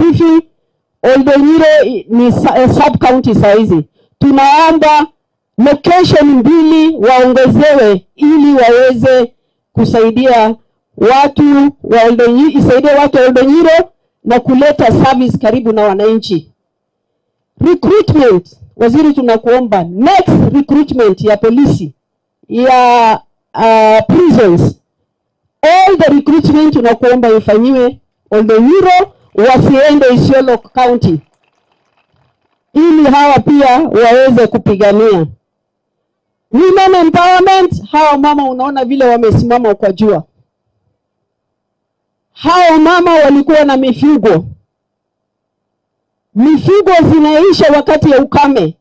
briefing. Oldonyiro ni sub county saizi, tunaomba location mbili waongezewe ili waweze kusaidia watu wa Oldonyiro, isaidie watu wa Oldonyiro na kuleta service karibu na wananchi. Recruitment, waziri, tunakuomba next recruitment ya polisi ya prisons, all the recruitment tunakuomba ifanyiwe Oldonyiro, wasiende Isiolo County, ili hawa pia waweze kupigania women empowerment. Hawa mama unaona vile wamesimama kwa jua, hawa mama walikuwa na mifugo, mifugo zinaisha wakati ya ukame.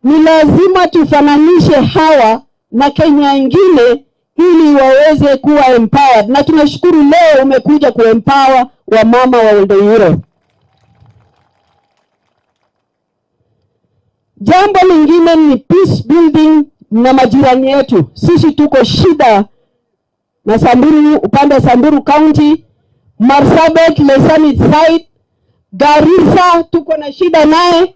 Ni lazima tufananishe hawa na Kenya ingine ili waweze kuwa empowered, na tunashukuru leo umekuja kuempower wamama wa Oldonyiro. Jambo lingine ni peace building na majirani yetu. Sisi tuko shida na Samburu, upande wa Samburu County, Marsabit, Lesanit side, Garissa tuko na shida naye.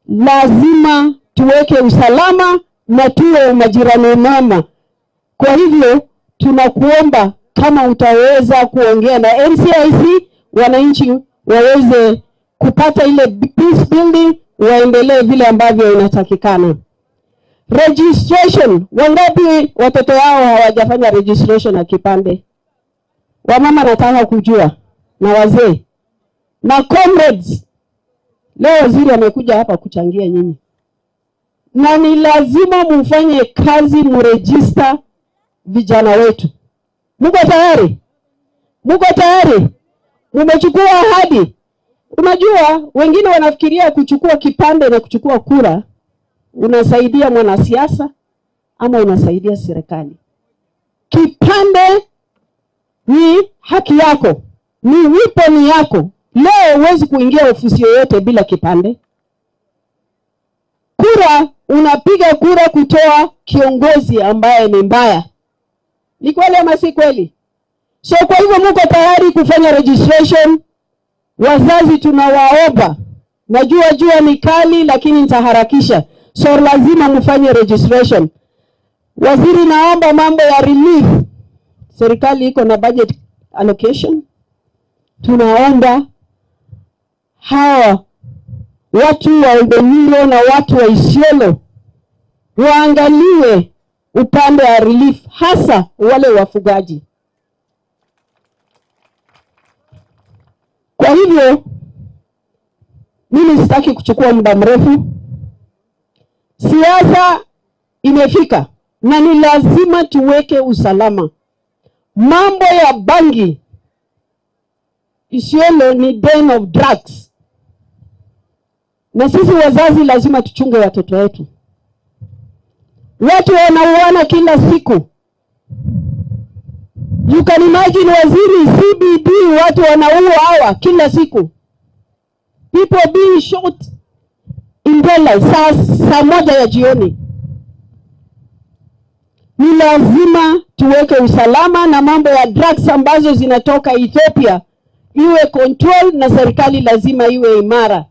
Lazima tuweke usalama na tuwe majirani mema. Kwa hivyo tunakuomba kama utaweza kuongea na NCIC, wananchi waweze kupata ile peace building, waendelee vile ambavyo inatakikana. Registration, wangapi watoto wao hawajafanya registration ya kipande? Wamama nataka kujua na wazee na comrades. Leo waziri amekuja hapa kuchangia nyinyi, na ni lazima mufanye kazi, muregister vijana wetu. Muko tayari? Muko tayari? Mumechukua ahadi? Unajua, wengine wanafikiria kuchukua kipande na kuchukua kura unasaidia mwanasiasa ama unasaidia serikali. Kipande ni haki yako, ni weapon yako. Leo huwezi kuingia ofisi yoyote bila kipande. Kura, unapiga kura kutoa kiongozi ambaye ni mbaya. Ni kweli ama si kweli? So kwa hivyo muko tayari kufanya registration? Wazazi tunawaomba, najua jua ni kali, lakini nitaharakisha, so lazima mfanye registration. Waziri, naomba mambo ya relief, serikali iko na budget allocation. Tunaomba hawa watu wa Oldonyiro na watu wa Isiolo waangaliwe upande wa relief, hasa wale wafugaji. Kwa hivyo mimi sitaki kuchukua muda mrefu. Siasa imefika na ni lazima tuweke usalama. Mambo ya bangi Isiolo ni den of drugs, na sisi wazazi lazima tuchunge watoto wetu. Watu wanauana kila siku. You can imagine, waziri, CBD watu wanaua hawa kila siku, people being shot in daylight, saa 1 ya jioni. Ni lazima tuweke usalama na mambo ya drugs ambazo zinatoka Ethiopia iwe control, na serikali lazima iwe imara.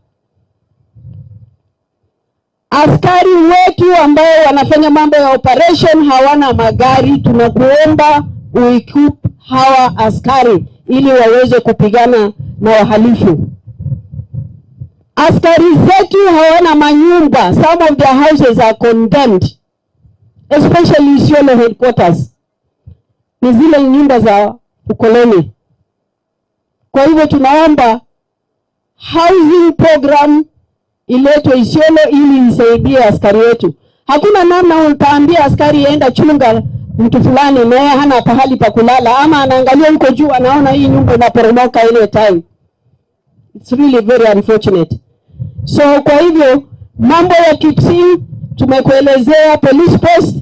Askari wetu ambao wanafanya mambo ya operation hawana magari, tunakuomba uequip hawa askari ili waweze kupigana na wahalifu. Askari zetu hawana manyumba, some of their houses are condemned, especially Isiolo headquarters, ni zile nyumba za ukoloni. Kwa hivyo tunaomba housing program iletwe Isiolo ili isaidie askari wetu. Hakuna namna utaambia askari enda chunga mtu fulani na yeye hana pahali pa kulala, ama anaangalia huko juu anaona hii nyumba inaporomoka ile time. It's really very unfortunate. So kwa hivyo mambo ya Kipsing tumekuelezea police post.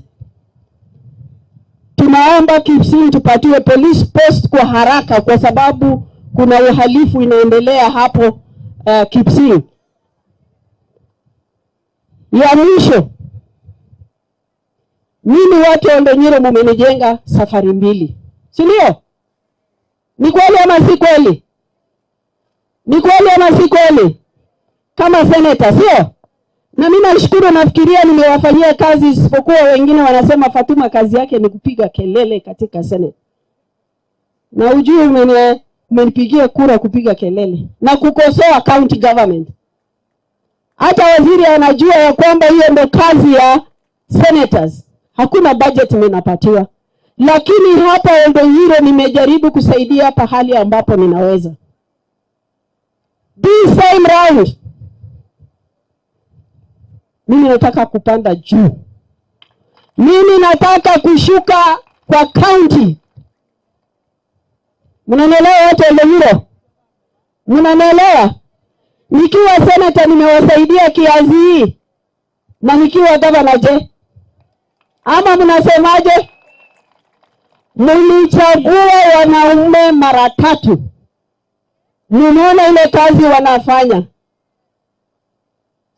Tunaomba Kipsing tupatiwe police post kwa haraka, kwa sababu kuna uhalifu inaendelea hapo Kipsing. Ya mwisho, mimi watu wa Oldonyiro mumenijenga safari mbili, si ndio? Ni kweli ama si kweli? Ni kweli ama si kweli? Kama senator, sio? Na mimi nashukuru, nafikiria nimewafanyia kazi, isipokuwa wengine wanasema Fatuma kazi yake ni kupiga kelele katika Senate. Na ujui umenipigia kura kupiga kelele na kukosoa county government. Hata waziri anajua ya kwamba hiyo ndio kazi ya senators. Hakuna budget ninapatiwa. Lakini hapa Oldonyiro nimejaribu kusaidia pahali ambapo ninaweza. This same round mimi nataka kupanda juu. Mimi nataka kushuka kwa county. Mnanielewa watu wa Oldonyiro? Mnanielewa? Nikiwa senator nimewasaidia kiasi hii, na nikiwa governor je? Ama mnasemaje? Mlichagua wanaume mara tatu. Mmeona ile kazi wanafanya,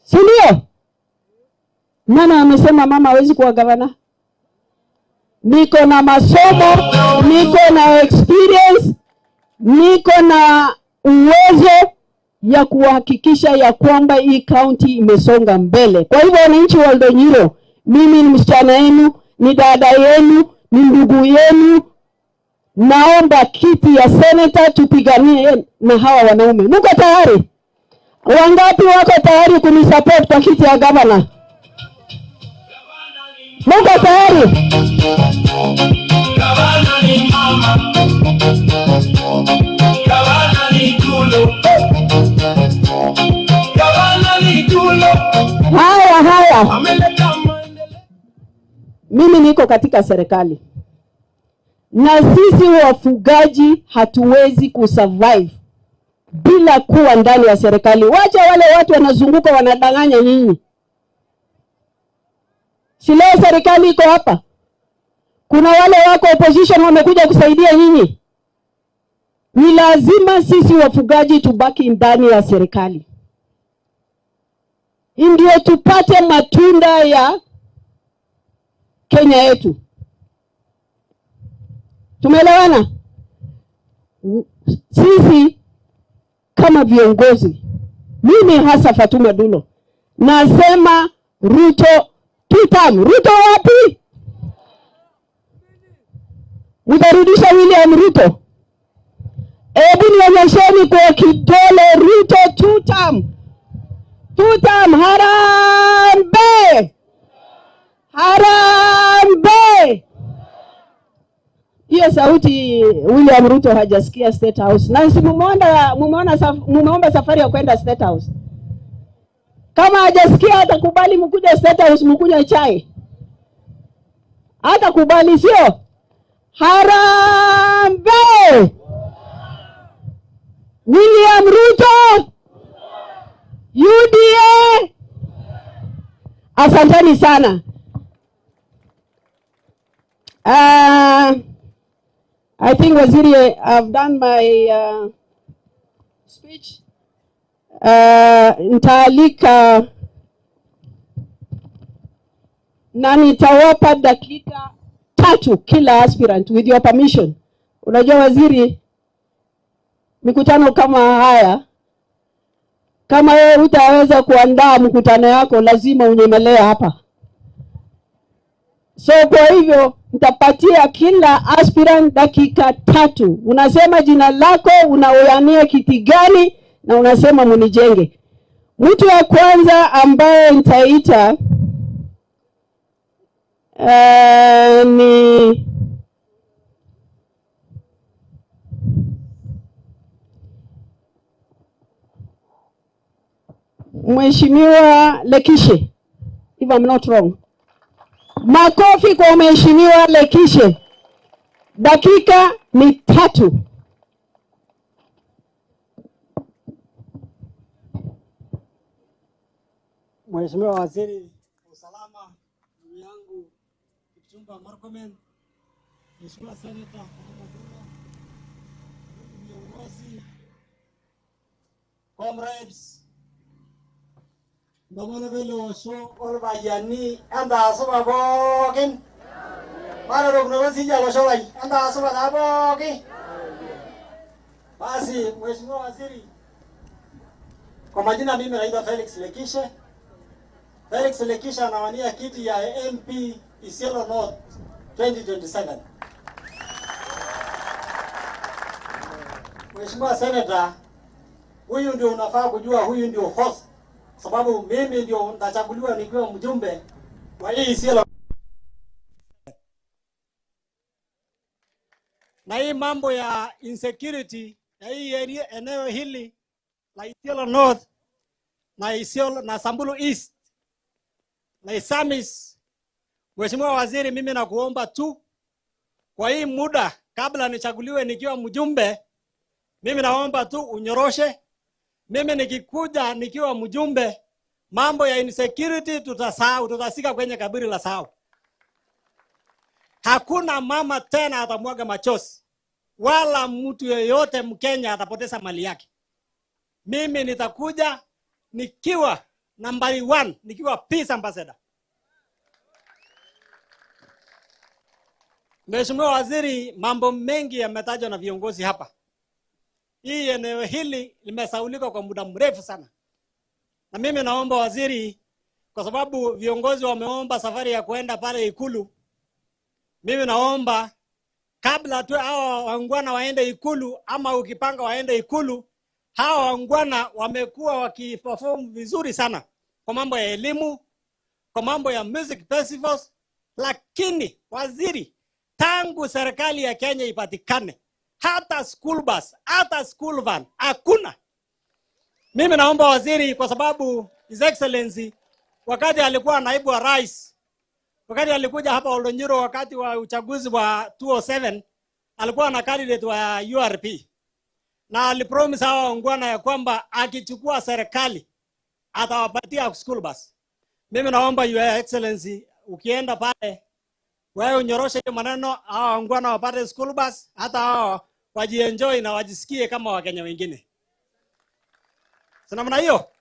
si ndio? Nani amesema mama hawezi kuwa gavana? Niko na masomo, niko na experience, niko na uwezo ya kuhakikisha ya kwamba hii county imesonga mbele. Kwa hivyo wananchi wa Oldonyiro, mimi ni msichana yenu, ni dada yenu, ni ndugu yenu. Naomba kiti ya senator tupiganie na hawa wanaume. Mko tayari? Wangapi wako tayari kunisupport kwa kiti ya governor? Mko tayari? Gavana ni mama. Gavana ni Tulo. Gavana ni Tulo. Haya haya. Ameleta maendeleo. Mimi niko katika serikali. Na sisi wafugaji hatuwezi kusurvive bila kuwa ndani ya serikali. Wacha wale watu wanazunguka wanadanganya nyinyi. Si leo serikali iko hapa? Kuna wale wako opposition wamekuja kusaidia nyinyi. Ni lazima sisi wafugaji tubaki ndani ya serikali, ndio tupate matunda ya Kenya yetu. Tumeelewana? Sisi kama viongozi, mimi hasa Fatuma Dullo, nasema Ruto two term. Ruto wapi? Mtarudisha William Ruto? Hebu nionyesheni kwa kidole Ruto two term. Two term. Harambee! Harambee! Hiyo sauti William Ruto hajasikia State House. Na si mumeomba safari ya kwenda State House. Kama hajasikia atakubali mkuje State House mkunywe chai. Hatakubali, sio? Harambee! William Ruto, UDA. Asanteni sana. I think Waziri, I've done my speech. Nitaalika na nitawapa dakika 3 kila aspirant with your permission. Unajua waziri, mikutano kama haya, kama wewe hutaweza kuandaa mkutano yako lazima unyemelee hapa. So kwa hivyo nitapatia kila aspirant dakika 3. Unasema jina lako, unaoania kiti gani na unasema munijenge. Mtu wa kwanza ambaye nitaita ni Mheshimiwa Lekishe, if I'm not wrong. Makofi kwa Mheshimiwa Lekishe. Dakika ni 3. Mheshimiwa Waziri wa Usalama, ndugu yangu Kipchumba Murkomen, Mheshimiwa Senator Fatuma Dullo, viongozi, comrades, ndomono vele osho olpayiani entaasupa pookin. Matorokinoto siyie olosho lai, entaasupa taa pookin. Basi Mheshimiwa Waziri, Kwa majina mimi naitwa Felix Lekishe. Felix Lekishe anawania kiti ya MP Isiolo North 2027. Mheshimiwa Senator, huyu ndio unafaa kujua, huyu ndio host, sababu mimi ndio nitachaguliwa nikiwa mjumbe wa hii Isiolo. Na hii mambo ya insecurity ya hii area, eneo hili la Isiolo North na Isiolo na Samburu East na Isamis, Mheshimiwa Waziri, mimi nakuomba tu kwa hii muda kabla nichaguliwe nikiwa mjumbe, mimi naomba tu unyoroshe. Mimi nikikuja nikiwa mjumbe, mambo ya insecurity tutasahau, tutasika kwenye kaburi la sahau. Hakuna mama tena atamwaga machozi, wala mtu yeyote Mkenya atapoteza mali yake. Mimi nitakuja nikiwa nambari 1, nikiwa peace ambassador. Mheshimiwa Waziri, mambo mengi yametajwa na viongozi hapa. Hii eneo hili limesaulika kwa muda mrefu sana. Na mimi naomba waziri, kwa sababu viongozi wameomba safari ya kuenda pale Ikulu, mimi naomba kabla tu hawa wangwana waende Ikulu, ama ukipanga waende Ikulu, hawa wangwana wamekuwa wakiperform vizuri sana kwa mambo ya elimu, kwa mambo ya music festivals, lakini waziri, tangu serikali ya Kenya ipatikane, hata school bus, hata school van hakuna. Mimi naomba waziri, kwa sababu His Excellency wakati alikuwa naibu wa rais, wakati alikuja hapa Oldonyiro wakati wa uchaguzi wa 2007, alikuwa na candidate wa URP, na alipromise hawa waungwana ya kwamba akichukua serikali atawapatia school bus. Mimi naomba Your Excellency, ukienda pale wewe unyoroshe hiyo maneno, hawa waungwana wapate school bus, hata hao wajienjoy na wajisikie kama Wakenya wengine. Si namna hiyo?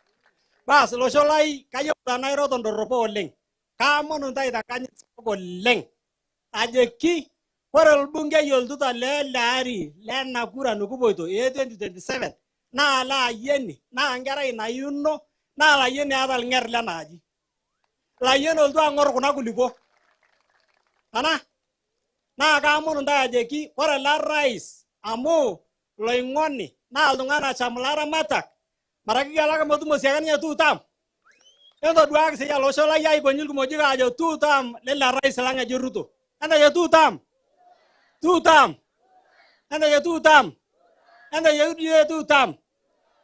Bas, losho lai kayieu nairo tondoropo oleng. Kaamonu ntae tenkanyit sapuk oleng. Ajoki ore orbungei olotu tele ari lena kura nikipoito e 2027 naa layieni, naa enkerai nayiuno, naa layieni eeta ilng'er lena aji. Layieni olotu ang'or kuna kulipwo. Ana? Naa kaamonu ntae ajoki ore ele rais amu loing'oni naa iltung'anak osham ilaramatak, mara kigelaki metumo siake ninye two term. Entoduaki siyie olosho lai aikonyi irkimojik aajo two term lele rais lang ejo Ruto. Entejo two term. Two term. Entejo two term. Entejo UDA two term.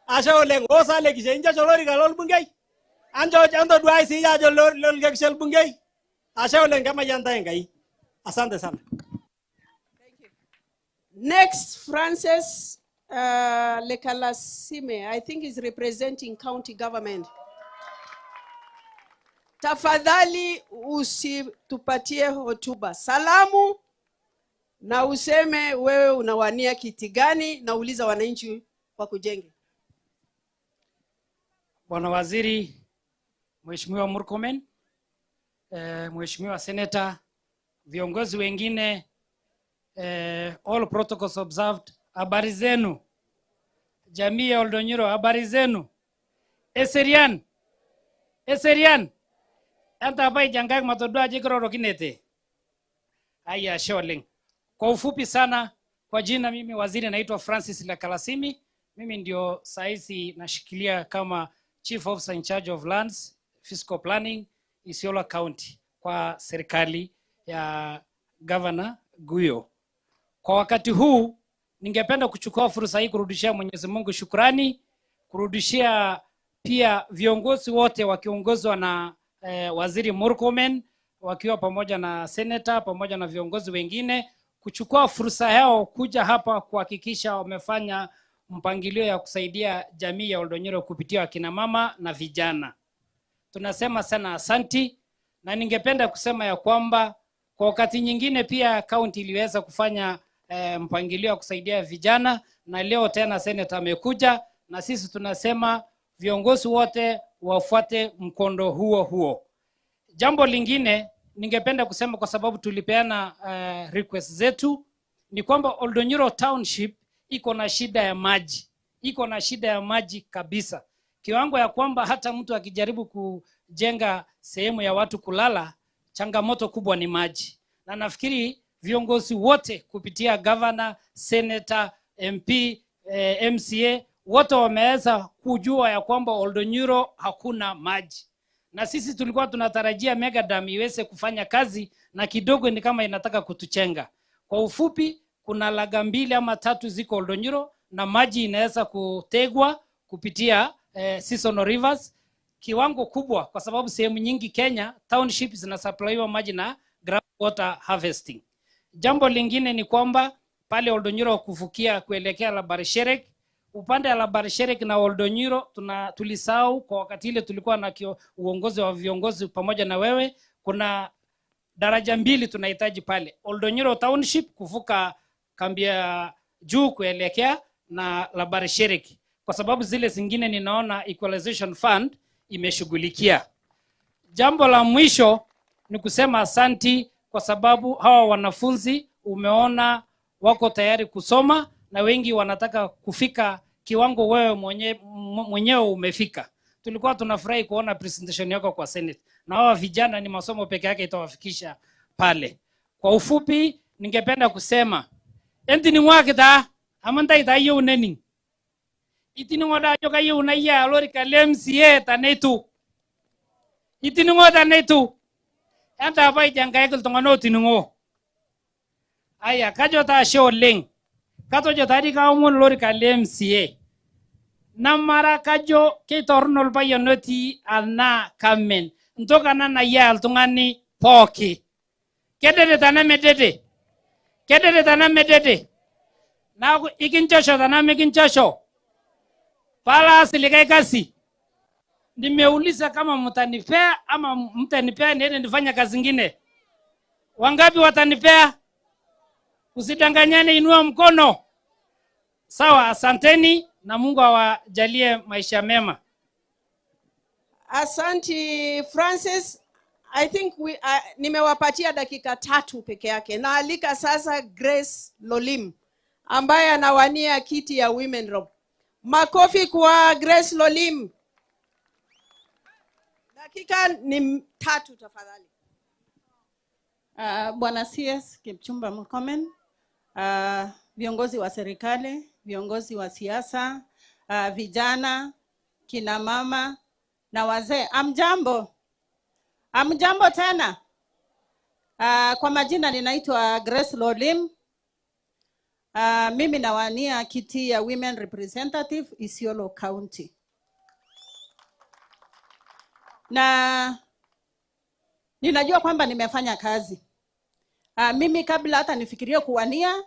Ashe oleng. Osa lekishe inchosho olorika lolbungei. Ancho entoduaki siyie ajo lolkekishe olbungei. Ashe oleng, kemayian ntae Enkai. Asante sana. Next, Francis Lekalasime, I think is representing county government. Tafadhali usitupatie hotuba, salamu na useme wewe unawania kiti gani, na uliza wananchi wa kujenge. Bwana Waziri, Mheshimiwa Murkomen, Mheshimiwa Senator, viongozi wengine, all protocols observed, habari zenu. Jamii ya Oldonyiro, habari zenu. Eserian, Eserian, entapai jangai matodua ajo kirorokinete. Haya, ashe oleng. Kwa ufupi sana, kwa jina mimi waziri naitwa Francis Lekalasimi. Mimi ndio saizi nashikilia kama Chief Officer in Charge of Lands, Fiscal Planning, Isiolo County kwa serikali ya Governor Guyo. Kwa wakati huu ningependa kuchukua fursa hii kurudishia Mwenyezi Mungu shukrani, kurudishia pia viongozi wote wakiongozwa na Waziri Murkomen wakiwa pamoja na senator pamoja na viongozi wengine, kuchukua fursa yao kuja hapa kuhakikisha wamefanya mpangilio ya kusaidia jamii ya Oldonyiro kupitia akina mama na vijana. Tunasema sana asanti, na ningependa kusema ya kwamba kwa wakati nyingine pia county iliweza kufanya mpangilio wa kusaidia vijana, na leo tena senator amekuja, na sisi tunasema viongozi wote wafuate mkondo huo huo. Jambo lingine ningependa kusema, kwa sababu tulipeana request zetu, ni kwamba Oldonyiro Township iko na shida ya maji, iko na shida ya maji kabisa. Kiwango ya kwamba hata mtu akijaribu kujenga sehemu ya watu kulala, changamoto kubwa ni maji. Na nafikiri viongozi wote kupitia governor, senator, MP, MCA wote wameweza kujua ya kwamba Oldonyiro hakuna maji. Na sisi tulikuwa tunatarajia mega dam iweze kufanya kazi, na kidogo ni kama inataka kutuchenga. Kwa ufupi, kuna laga 2 ama 3 ziko Oldonyiro na maji inaweza kutegwa kupitia seasonal rivers kiwango kubwa, kwa sababu sehemu nyingi Kenya township zinasupplywa maji na groundwater harvesting. Jambo lingine ni kwamba pale Oldonyiro kuvukia kuelekea Labarisherek, upande wa Labarisherek na Oldonyiro tulisahau kwa wakati ile tulikuwa na uongozi wa viongozi pamoja na wewe, kuna daraja 2 tunahitaji pale Oldonyiro township kuvuka kambi ya juu kuelekea na Labarisherek, kwa sababu zile zingine ninaona Equalization Fund imeshughulikia. Jambo la mwisho ni kusema asanti kwa sababu hawa wanafunzi umeona wako tayari kusoma na wengi wanataka kufika kiwango wewe mwenyewe umefika. Tulikuwa tunafurahi kuona presentation yako kwa Senate. Na hawa vijana ni masomo peke yake itawafikisha pale. Kwa ufupi ningependa kusema entini mwakita amanda itayo uneni. Itini ngoda joka yu na ya lori ka MCA tanetu. Itini ngoda netu. Anta pai jangai kul tongano tiningo. Aya kajo ta show leng. Kato jo tari ka omon lori ka MCA. Namara kajo ke tornol pa yonoti ana kamen. Ntoka na na ya tungani poki. Kedede tana medede. Kedede tana medede. Na ikinchosho tana mikinchosho. Pala silikai kasi. Nimeuliza kama mtanipea ama mtanipea niende nifanye kazi nyingine. Wangapi watanipea? Usidanganyane, inua mkono. Sawa, asanteni na Mungu awajalie maisha mema. Asanti Francis. I think nimewapatia dakika 3 peke yake. Naalika sasa Grace Lolim ambaye anawania kiti ya Women Rep. Makofi kwa Grace Lolim. Dakika ni 3 tafadhali. Bwana CS Kipchumba Murkomen, viongozi wa serikali, viongozi wa siasa, vijana, kina mama na wazee. Amjambo. Amjambo tena. Kwa majina ninaitwa Grace Lolim. Mimi nawania kiti ya Women Representative Isiolo County. Na ninajua kwamba nimefanya kazi. Mimi kabla hata nifikirie kuwania,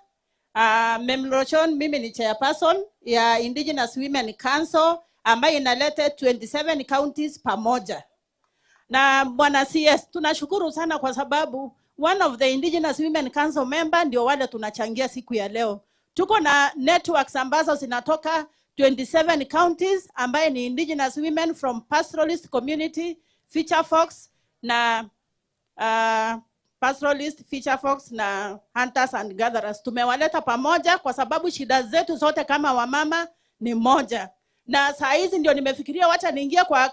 Memlochon, mimi ni chairperson ya Indigenous Women Council ambayo inaleta 27 counties pamoja. Na Bwana CS, tunashukuru sana kwa sababu one of the Indigenous Women Council member ndio wale tunachangia siku ya leo. Tuko na networks ambazo zinatoka 27 counties ambaye ni Indigenous Women from Pastoralist Community, Fisher Folks na Pastoralist, Fisher Folks na Hunters and Gatherers. Tumewaleta pamoja kwa sababu shida zetu zote kama wamama ni moja. Na saa hizi ndio nimefikiria wacha niingie kwa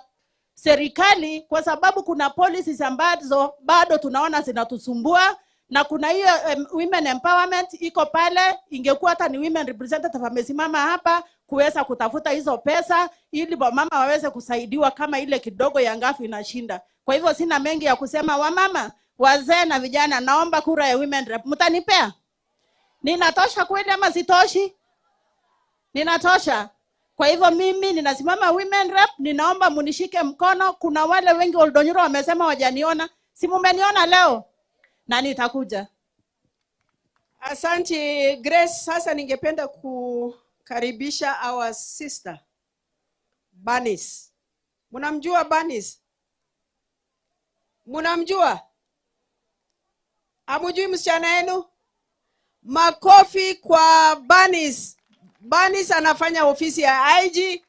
serikali kwa sababu kuna policies ambazo bado tunaona zinatusumbua, na kuna hiyo women empowerment iko pale. Ingekuwa hata ni women representative amesimama hapa kuweza kutafuta hizo pesa ili wamama waweze kusaidiwa kama ile kidogo ya ngafu inashinda. Kwa hivyo sina mengi ya kusema. Wamama, wazee na vijana, naomba kura ya women rep. Mtanipea? Ninatosha kweli ama sitoshi? Ninatosha. Kwa hivyo mimi ninasimama women rep, ninaomba munishike mkono. Kuna wale wengi Oldonyiro wamesema wajaniona. Si mumeniona leo? Na nitakuja. Asante Grace. Sasa ningependa kukaribisha our sister Banis. Mnamjua Banis? Mnamjua? Hamjui msichana yenu? Makofi kwa Banis. Banis anafanya ofisi ya IG,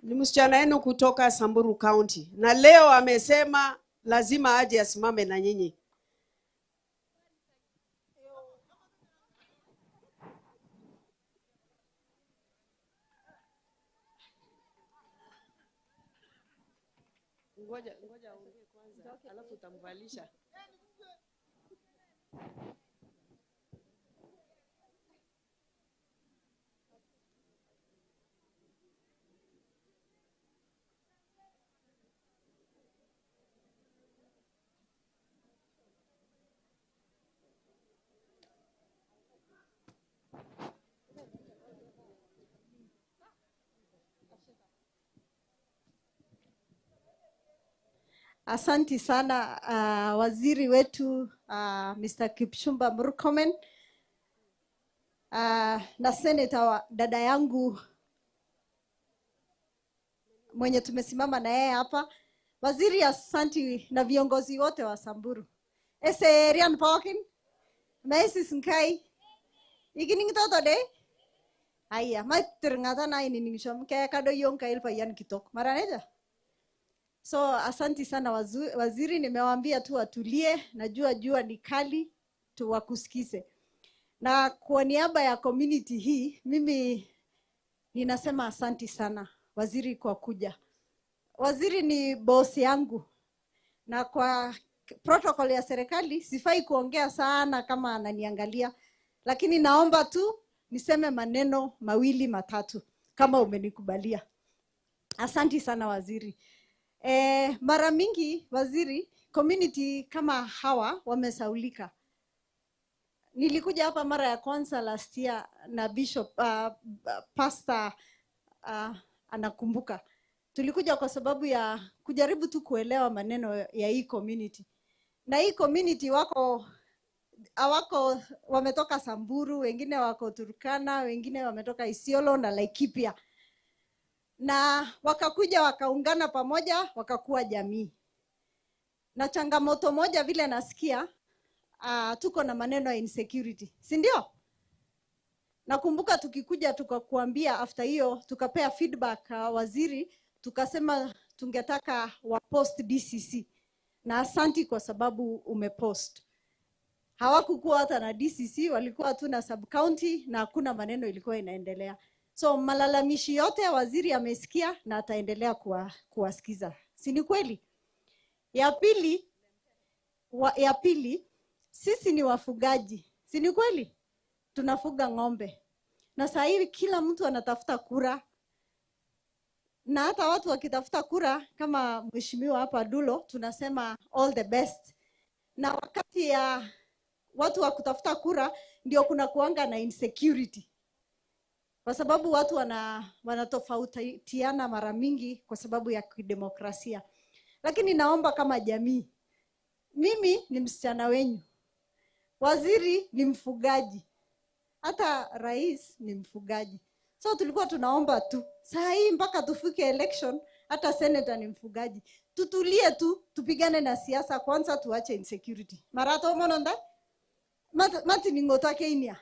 ni msichana yenu kutoka Samburu County. Na leo amesema lazima aje asimame na nyinyi. Ngoja ngoja aongee kwanza, alafu utamvalisha. Asanti sana waziri wetu Mr. Kipchumba Murkomen na seneta wa dada yangu mwenye tumesimama na yeye hapa. Waziri, asanti na viongozi wote wa Samburu. Eserian pookin, meisis nkai, ikining'ito de? Aya, maitiring'ata naa ainining'isho amu kekadoyio nkai ilpayian kitok. Mara neja? So asanti sana waziri, nimewaambia tu watulie, najua jua ni kali, tuwakusikize. Na kwa niaba ya community hii, mimi ninasema asanti sana waziri kwa kuja. Waziri ni boss yangu, na kwa protocol ya serikali sifai kuongea sana kama ananiangalia, lakini naomba tu niseme maneno mawili matatu kama umenikubalia. Asanti sana waziri. Mara mingi waziri, community kama hawa wamesaulika. Nilikuja hapa mara ya kwanza last year na Bishop Pastor anakumbuka. Tulikuja kwa sababu ya kujaribu tu kuelewa maneno ya hii community. Na hii community wako hawako, wametoka Samburu, wengine wako Turkana, wengine wametoka Isiolo na Laikipia. Na wakakuja wakaungana pamoja, wakakuwa jamii. Na changamoto moja vile nasikia, tuko na maneno ya insecurity, si ndio? Nakumbuka tukikuja tukakuambia after hiyo, tukapea feedback waziri, tukasema tungetaka wa post DCC. Na asanti kwa sababu umepost. Hawakukuwa hata na DCC, walikuwa tu na sub county na hakuna maneno ilikuwa inaendelea. So malalamishi yote waziri amesikia na ataendelea kuwasikiza. Si ni kweli? Ya pili, sisi ni wafugaji. Si ni kweli? Tunafuga ng'ombe. Na saa hii kila mtu anatafuta kura. Na hata watu wakitafuta kura kama mheshimiwa hapa Dulo, tunasema all the best. Na wakati ya watu wa kutafuta kura ndio kuna kuanga na insecurity. Kwa sababu watu wanatofautiana mara mingi kwa sababu ya kidemokrasia. Lakini naomba kama jamii, mimi ni msichana wenyu. Waziri ni mfugaji. Hata rais ni mfugaji. So tulikuwa tunaomba tu, saa hii mpaka tufike election, hata senator ni mfugaji. Tutulie tu, tupigane na siasa kwanza, tuache insecurity. Marato mononda? Mati ningotake inia.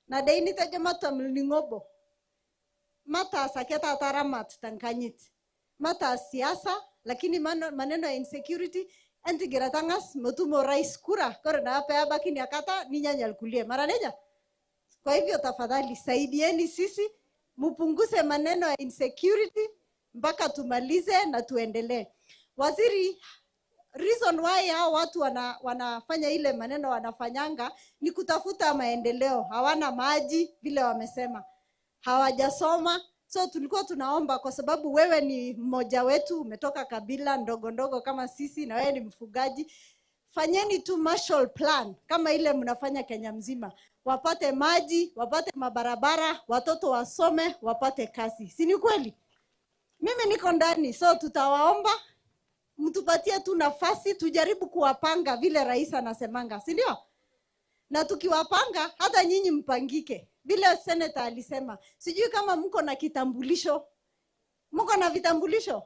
Na deini tajo matamlingobo. Mata saketa taramat tankanyit. Mata siasa, lakini maneno ya insecurity, antigeratangas motumo rais kura. Kore na hapa abaki ni akata ninyanyalkulie. Mara neja? Kwa hivyo tafadhali saidieni sisi, mupunguze maneno ya insecurity mpaka tumalize na tuendelee. Waziri, reason why hao watu wanafanya ile maneno wanafanyanga ni kutafuta maendeleo. Hawana maji vile wamesema, hawajasoma. So tulikuwa tunaomba kwa sababu wewe ni mmoja wetu, umetoka kabila ndogo ndogo kama sisi na wewe ni mfugaji. Fanyeni tu Marshall Plan kama ile mnafanya Kenya mzima. Wapate maji, wapate mabarabara, watoto wasome, wapate kazi. Si ni kweli? Mimi niko ndani, so tutawaomba mtupatie tu nafasi tujaribu kuwapanga vile rais anasemanga, si ndio? Na tukiwapanga hata nyinyi mpangike. Vile senator alisema, sijui kama mko na kitambulisho. Mko na vitambulisho?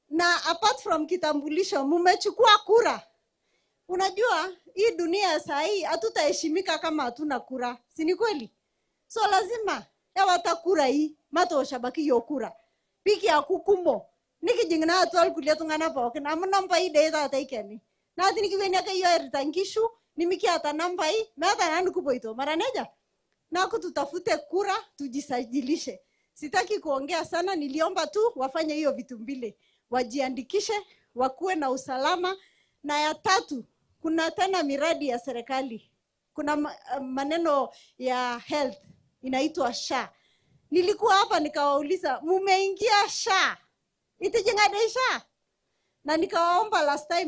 Na apart from kitambulisho, mmechukua kura. Unajua hii dunia saa hii hatutaheshimika kama hatuna kura, si ni kweli? So lazima yawata kura hii, matosha baki yo kura. Piki ya kukumbo. Nikijingna atwal kulia tungana pookin amu nampai dei taata ikeni. Naati nikiweniaka iyo erita nkishu, nimikiata nampai, meata nanu kupoito. Mara neja? Naku tutafute kura, tujisajilishe. Sitaki kuongea sana, niliomba tu wafanye hiyo vitu mbili. Wajiandikishe, wakuwe na usalama. Na ya tatu, kuna tena miradi ya serikali, kuna maneno ya health inaitwa SHA. Nilikuwa hapa nikawauliza, mumeingia SHA? Itijingade SHA? Na nikawaomba last time.